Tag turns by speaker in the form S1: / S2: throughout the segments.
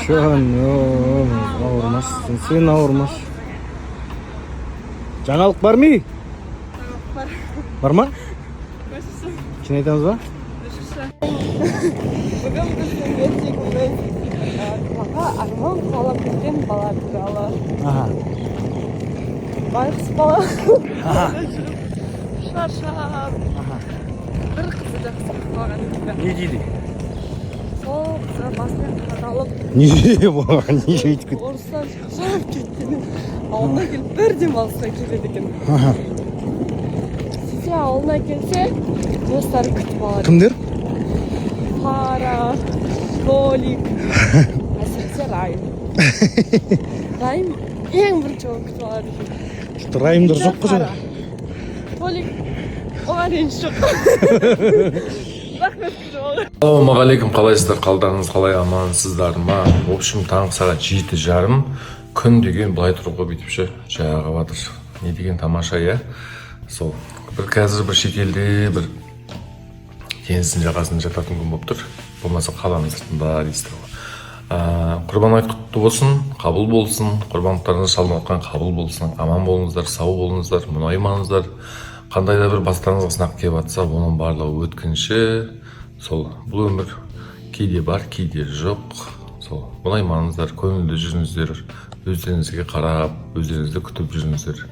S1: Жаным, ауырмас, сен ауырмас. Жаңалық бар ма? Бар ма? Шын айтамыз ба?
S2: Бүгін біздің ертегіміз қалаға арман қуалап кеткен бала туралы. Байғұс бала жүріп шаршап, бір қызды жақсы көріп қалған екен.
S1: Не дейді?
S2: Сол қызға басымен қадалып,
S1: Не болған, не өйтіп кетті?
S2: ұрыстан шаршап кеткен. Ауылына келіп, бір демалысқа келеді екен. Сөйтсе, ауылына келсе, достары күтіп алады.
S1: Кімдер?
S2: Фара, Толик, әсіресе Райым. Райым ең бірінші болып күтіп алады екен.
S1: Райымдар жоқ қой
S2: Фара.
S1: сонда.
S2: Толик, оған реніш жоқ. Рахмет, күтіп алған.
S3: Ассалаумағалейкум, қалайсыздар, қалдарыңыз қалай, амансыздар ма? В общем, таңғы сағат 7:30. Күн деген былай тұр ғой, бүйтіп ше, жағып жатыр. Не деген тамаша, иә? Сол бір қазір бір шетелде, бір теңіздің жағасында жататын күн болып тұр, болмаса қаланың сыртында дейсіздер ғой. Құрбан айт құтты болсын, қабыл болсын, құрбандықтарыңыз шалынып жатқан қабыл болсын. Аман болыңыздар, сау болыңыздар, мұңаймаңыздар. Қандай да бір бастарыңызға сынақ келіп жатса, оның барлығы өткінші. Сол бұл өмір кейде бар, кейде жоқ. Сол мұңаймаңыздар, көңілді жүріңіздер, өздеріңізге қарап, өздеріңізді күтіп жүріңіздер.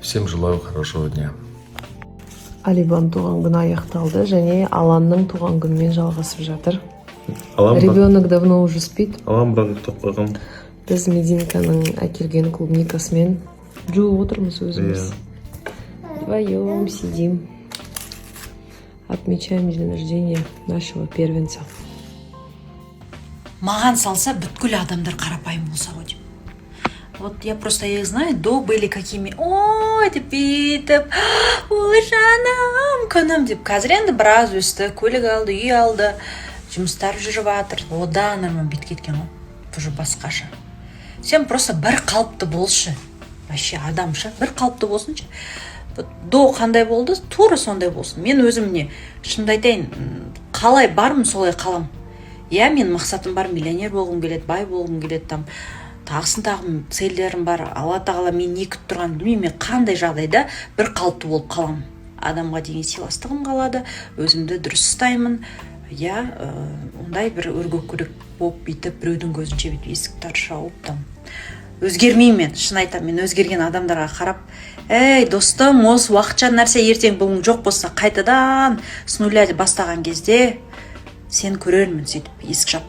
S3: Всем желаю хорошего дня.
S4: Алибан туған күні аяқталды және Аланның туған күнімен жалғасып жатыр.
S5: Алан.
S4: Ребенок давно уже спит.
S5: Алан бірақ ұйықтап қойған.
S4: Біз Мединканың әкелген клубникасымен жуып отырмыз өзіміз. Вдвоем сидим. Отмечаем день рождения нашего первенца.
S6: Маған салса, бүткіл адамдар қарапайым болса ғой деймін. Вот я просто их знаю, до были какими, ой деп, бүйтіп, ой, жаным, күнім деп. Қазір енді біраз өсті, көлік алды, үй алды, жұмыстар жүріп жатыр, одан арман бүйтіп кеткен ғой, уже басқаша. Сен просто бір қалыпты болшы вообще, адам ше, бір қалыпты болсыншы. Вот до қандай болды, тура сондай болсын. Мен өзім не, шынымды айтайын, қалай бармын, солай қалам, иә. Мен мақсатым бар, миллионер болғым келеді, бай болғым келеді, там тағысын тағы цельдерім бар. Алла тағала мен не күтіп тұрғанын білмеймін. Мен қандай жағдайда бір қалыпты болып қаламын, адамға деген сыйластығым қалады, өзімді дұрыс ұстаймын, иә. Ондай бір өркөкірек болып, бүйтіп біреудің көзінше бүйтіп есікті тарс жауып, там өзгермеймін мен, шын айтамын. Мен өзгерген адамдарға қарап: «Ей, достым, осы уақытша нәрсе, ертең бүгін жоқ болса, қайтадан с нуля бастаған кезде сен көрермін», сөйтіп есік жап.